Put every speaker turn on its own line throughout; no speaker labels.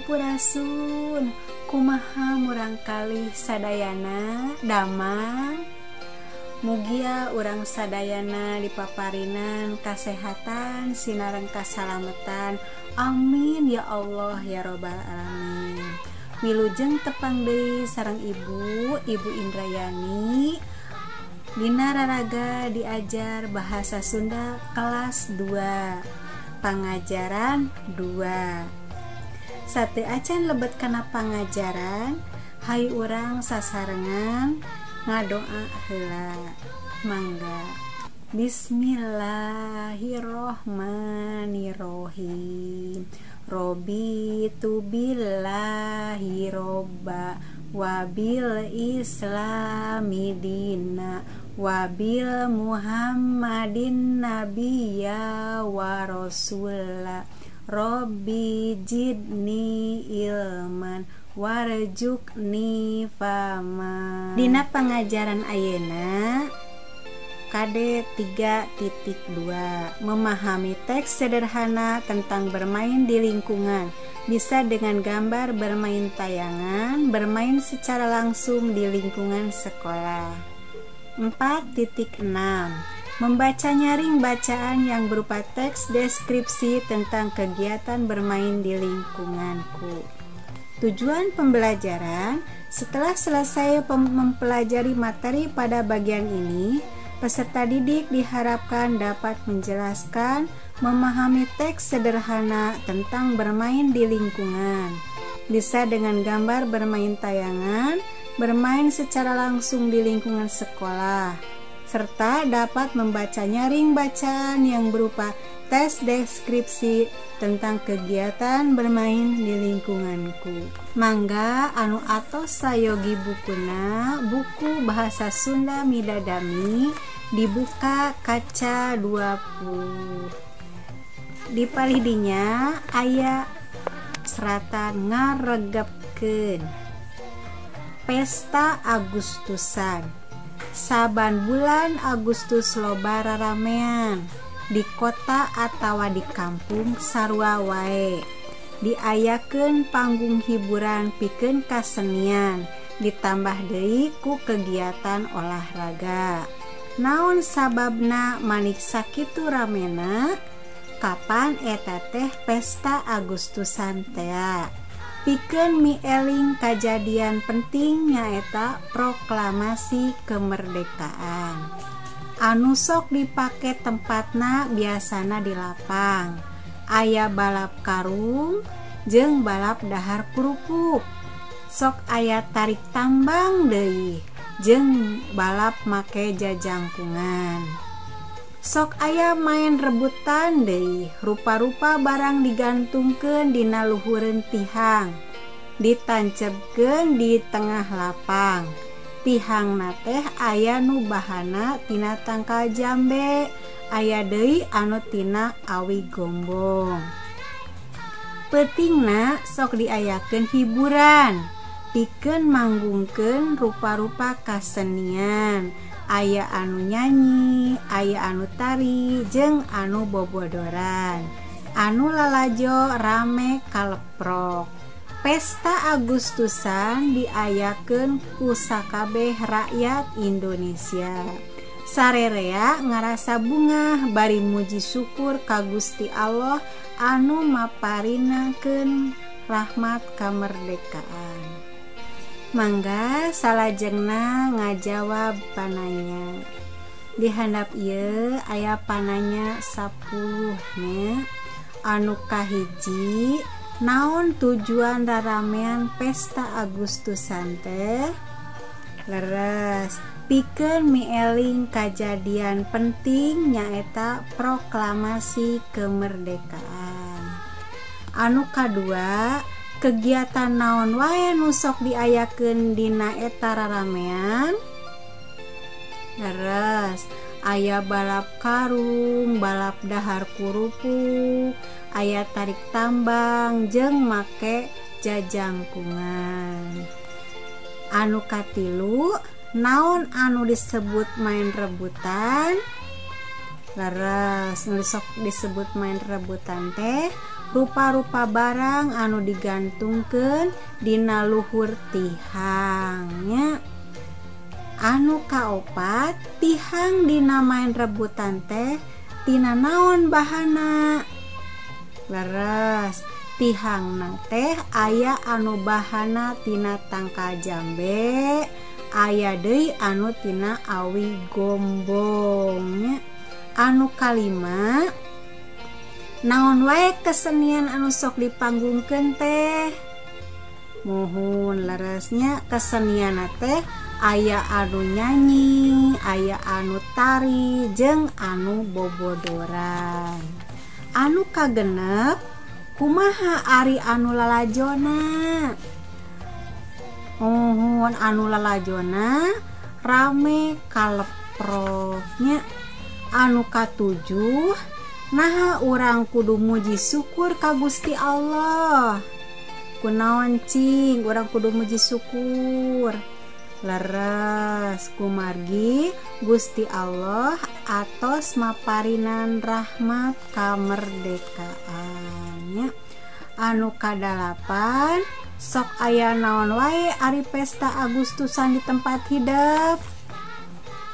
Sampurasun. Kumaha murangkalih sadayana damang. Mugia urang sadayana dipaparinan kasehatan sinareng kasalametan. Amin ya Allah ya robbal alamin. Wilujeng tepang deui sareng Ibu, Ibu Indrayani. Dina raraga diajar bahasa Sunda kelas 2, pangajaran 2. Sate acan lebet kana pangajaran, hayu urang sasarengan ngadoa heula. Mangga. Bismillahirrohmanirrohim. Robitu billahi robba wabil islami dina wabil muhammadin nabiyya wa rasulah. Robbi jidni ilman warjukni fama. Dina pangajaran ayeuna KD 3.2 memahami teks sederhana tentang bermain di lingkungan, bisa dengan gambar bermain tayangan, bermain secara langsung di lingkungan sekolah. 4.6 membaca nyaring bacaan yang berupa teks deskripsi tentang kegiatan bermain di lingkunganku. Tujuan pembelajaran, setelah selesai mempelajari materi pada bagian ini, peserta didik diharapkan dapat menjelaskan, memahami teks sederhana tentang bermain di lingkungan. Bisa dengan gambar bermain tayangan, bermain secara langsung di lingkungan sekolah, serta dapat membaca nyaring bacaan yang berupa tes deskripsi tentang kegiatan bermain di lingkunganku. Mangga anu atos sayogi bukuna, buku Bahasa Sunda Midadami, dibuka kaca 20. Di palidinya aya seratan ngaregepkeun. Pesta Agustusan. Saban bulan Agustus loba raramean di kota atawa di kampung sarua wae. Diayakeun panggung hiburan pikeun kasenian, ditambah deui ku kegiatan olahraga. Naon sababna manik sakitu ramena? Kapan eta teh pesta Agustusan tea? Pikeun mieling kajadian penting nyaeta proklamasi kemerdekaan. Anu sok dipake tempatna biasana di lapang. Aya balap karung jeung balap dahar kerupuk. Sok aya tarik tambang deui jeung balap make jajangkungan. Sok aya main rebutan deui, rupa-rupa barang digantungkeun dina luhureun tihang, ditancebkeun di tengah lapang. Tihangna teh aya nu bahana tina tangkal jambe, aya deui anu tina awi gombong. Peutingna sok diayakeun hiburan, pikeun manggungkeun rupa-rupa kasenian. Aya anu nyanyi, aya anu tari, jeung anu bobodoran. Anu lalajo rame kaleprok. Pesta Agustusan diayakeun ku sakabeh rakyat Indonesia. Sarerea ngarasa bungah bari muji syukur ka Gusti Allah anu maparinakeun rahmat kamerdekaan. Mangga salajengna ngajawab pananya. Di handap ieu aya pananya 10 nya. Anu kahiji, naon tujuan raramean pesta Agustusan teh? Leres, pikeun mieling kajadian penting nyaeta proklamasi kemerdekaan. Anu kadua, kegiatan naon wae nu sok diayakeun dina eta raramean? Leres, aya balap karung, balap dahar kerupuk, aya tarik tambang jeung make jajangkungan. Anu katilu, naon anu disebut main rebutan? Leres, nu sok disebut main rebutan teh rupa-rupa barang anu digantungkeun dina luhur tihangnya. Anu kaopat tihang dina main rebutan teh tina naon bahana? Leres, tihangna teh aya anu bahana tina tangkal jambe, aya deui anu tina awi gombong. Anu kalima naon wae kesenian anu sok dipanggungkeun teh? Muhun, leresnya kesenian teh aya anu nyanyi, aya anu tari, jeung anu bobodoran. Anu kagenep kumaha ari anu lalajona? Muhun, anu lalajona rame kaleproknya. Anu katujuh naha urang kudu muji syukur ka Gusti Allah. Kunaon cing urang kudu muji syukur? Leres, kumargi Gusti Allah atos maparinan rahmat kamerdekaannya. Anu kadalapan sok aya naon wae ari pesta Agustusan di tempat hidep?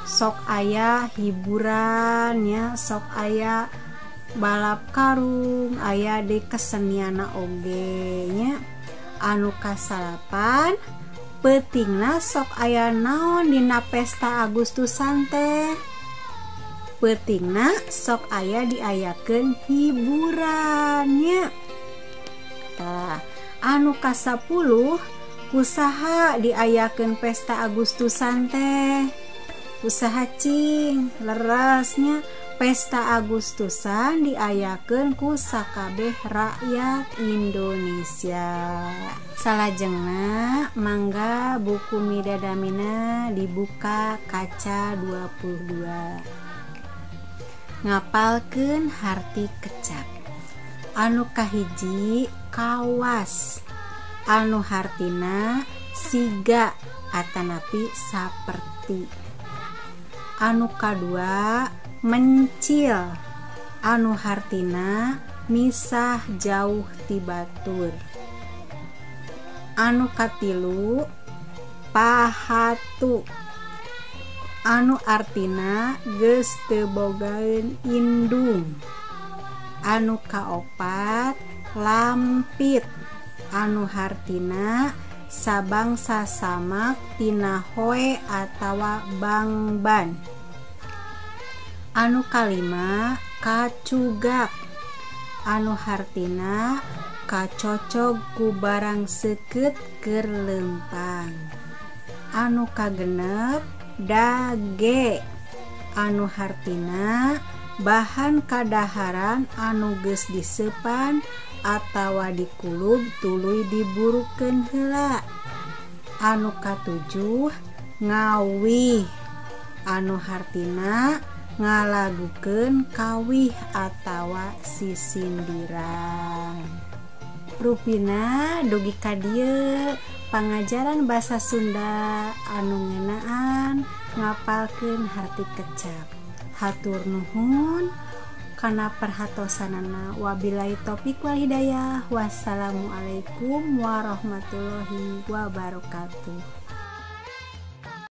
Sok aya hiburan ya, sok aya balap karung, aya di keseniana oge nya. Anu kasalapan peutingna sok aya naon dina pesta Agustusan teh? Peutingna sok aya diayakeun hiburannya. Tah, anu kasapuluh kusaha diayakeun pesta Agustusan teh? Usaha cing, leresnya pesta Agustusan diayakeun ku sakabeh rakyat Indonesia. Salajengna mangga buku Midadamina dibuka kaca 22. Ngapalkeun harti kecap. Anu kahiji kawas, anu hartina siga atanapi saperti. Anu kadua mencil, anu hartina misah jauh ti batur. Anu katilu pahatu, anu artina geus teu bogaeun indung. Anu kaopat lampit, anu hartina sabangsa samak tina hoe atawa bangban. Anu kalima kacugak, anu hartina kacocog ku barang seukeut keur leumpang. Anu kagenep dage, anu hartina bahan kadaharan anu geus diseupan atawa dikulub tuluy diburukeun heula. Anu katujuh ngawih, anu hartina ngalagukeun kawih atawa sisindiran. Rupina dugi ka dieu pangajaran basa Sunda anu ngeunaan ngapalkeun harti kecap. Hatur nuhun kana perhatosanana. Wabillahi taufik wal hidayah. Wassalamualaikum warahmatullahi wabarakatuh.